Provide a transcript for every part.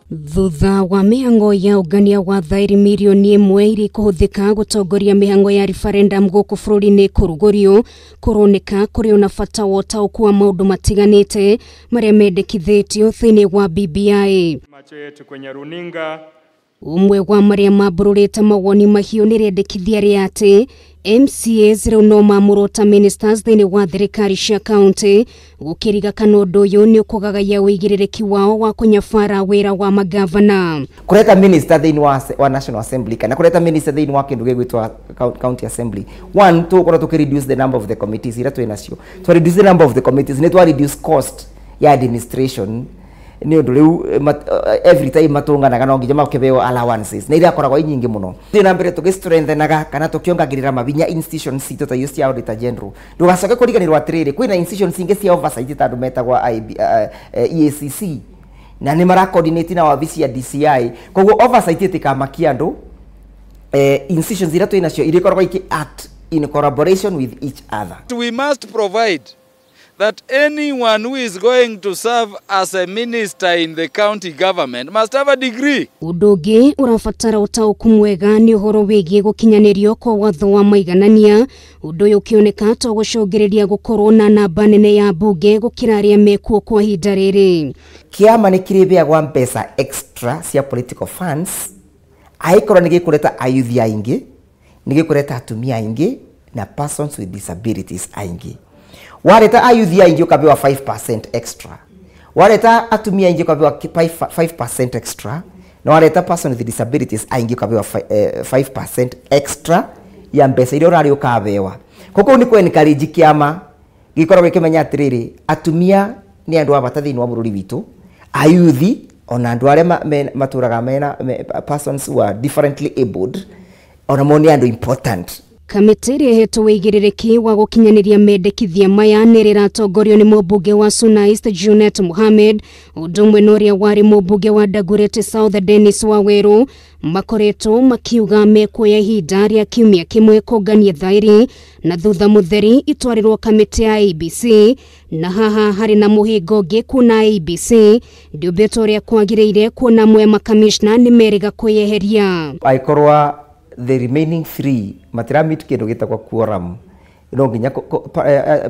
Thutha wa mĩhang'o ya ũngania wa thairi mirioni 1 iria ikũhũthĩka gũtongoria mĩhang'o ya referendum gũkũ bũrũri-inĩ kũrugũrio, kũroneka kũrĩ ona bata wa ũtaũku wa maũndũ matiganĩte marĩa mendekithĩtio thĩinĩ wa BBI. Macho yetu kwenye runinga. Ũmwe wa marĩa mambũrũrĩte mawoni mahiũ nĩ rĩendekithia rĩa atĩ MCAs rĩu no maamũrwo ta ministers thĩinĩ wa thirikari cia kaunti, gũkĩriga kana ũndũ ũyũ nĩ ũkũgagaia ũigĩrĩrĩki wao wa kũnyabara wĩra wa magavana. Kũreta minister thĩinĩ wa National Assembly kana kũreta minister thĩinĩ wa kĩndũ gĩgwĩtwo County Assembly, one, tũgũkorwo tũkĩ reduce the number of the committees iria twĩ nacio. To reduce the number of the committees nĩ twa reduce cost ya administration, nĩ ũndũ rĩu every time matũnganaga no nginya makĩheo allowances na iria akoragwo i nyingĩ mũno. Thiĩ na mbere tũgĩ-strengthenaga kana tũkĩongagĩrĩra mabinya institutions citũ ta icio cia Auditor General. Ndũgacoke kũriganĩrwo atĩrĩrĩ, kwĩna institutions ingĩ cia oversight ta andũ metagwo EACC na nĩ mara coordinate na wabici ya DCI, koguo oversight ĩtikamakia andũ. Institutions iria twĩ nacio irĩkoragwo ikĩ act in collaboration with each other. We must provide that anyone who is going to serve as a minister in the county government must have a degree. Ũndũ ũngĩ ũrabatara ũtaũku mwega nĩ ũhoro wĩgiĩ gũkinyanĩrio kwa watho wa maiganania, ũndũ ũyũ ũkĩoneka to gũcũngĩrĩria gũkorwo na namba nene ya mbunge gũkĩra arĩa mekuo kwa ihinda rĩrĩ. Kĩama nĩ kĩrĩheagwo mbeca extra cia political funds angĩkorwo nĩ gĩkũreta ayuthi aingĩ, nĩ gĩkũreta atumia aingĩ na persons with disabilities aingĩ. Wareta ayuthi aingĩ ũkapewa 5% extra, wareta atumia aingĩ ũkapewa 5% extra, na wareta person with disabilities aingĩ ũkapewa 5% extra ya mbeca iria ũrarĩ ũkabewa. Koguo nĩ kũ encourage kĩama gĩkoragwo gĩkĩmenya atĩrĩrĩ, atumia nĩ andũ a bata thĩinĩ wa bũrũri witũ, ayuthi ona andũ arĩa matũraga mena persons who are differently abled ona mo nĩ andũ important. Kamĩtĩ ĩrĩa ĩhetwo ũigĩrĩrĩki wa gũkinyanĩria mendekithia maya nĩ rĩratongorio nĩ mũmbunge wa Suna East Junet Mohamed, ũndũ ũmwe na ũrĩa warĩ mũmbunge wa Dagoretti South Dennis Waweru, makoretwo makiuga mekuoya ihinda rĩa kiumia kĩmwe kũngania thairi na thutha mũtheri itwarĩrwo kamĩtĩ ya IEBC, na haha harĩ na mũhĩnga ũngĩ kuona IEBC ndĩũmbĩtwo ũrĩa kwagĩrĩire kuona amwe a makamishna nĩ merĩga kwĩyeheria. Angĩkorwo the remaining 3 matira meet kĩndũ gĩtagwo quorum, no nginya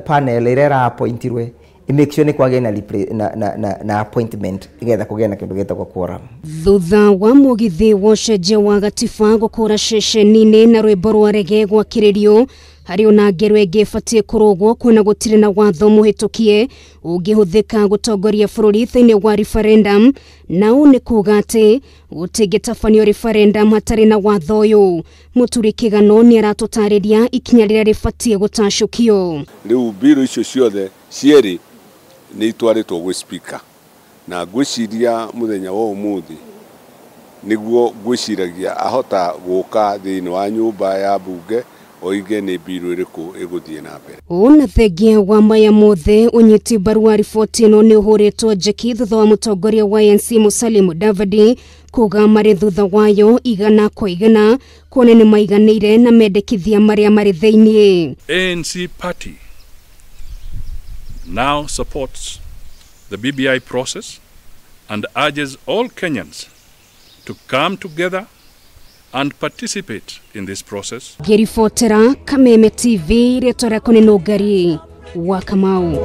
panel ĩrĩa ĩra-appointirwe make sure nĩ kwagĩa na appointment nĩgetha kũgĩe na kĩndũ gĩtagwo quorum. Thutha wa mũgithi wa ũcenjia wa gatiba gũkũra ceceni-inĩ na rwĩmbo rwa rege gwakĩrĩrio, harĩ ona ngero ĩngĩ ĩbatiĩ kũrũgwo kuona gũtirĩ na watho mũhĩtũkie ũngĩhũthĩka gũtongoria bũrũri thĩinĩ wa referendum, na ũũ nĩ kuga atĩ gũtingĩtabanio referendum hatarĩ na watho ũyũ. Mũturi Kĩgano nĩ aratũtarĩria ikinya rĩrĩa rĩbatiĩ gũtacũkio. Rĩu mbirũ icio ciothe cierĩ nĩ itwarĩtwo gwĩ speaker, na ngwĩciria mũthenya wa ũmũthĩ nĩguo ngwĩciragia ahota gũka thĩinĩ wa nyũmba ya mbunge oige nĩ mbirũ ĩrĩkũ ĩgũthiĩ na mbere. Ona thengia wa maya mothe, ũnyiti mbaru wa riboti ĩno nĩ ũhũrĩtwo njeki thutha wa mũtongoria wa ANC Musalia Mudavadi kuga marĩ thutha wayo 100% kuona nĩ maiganĩire na mendekithia marĩa marĩ thĩinĩ. ANC party now supports the BBI process and urges all Kenyans to come together and participate in this process. Ngĩribotera Kameme TV, rĩtwa rĩakwa nĩ Nũngari wa Kamau.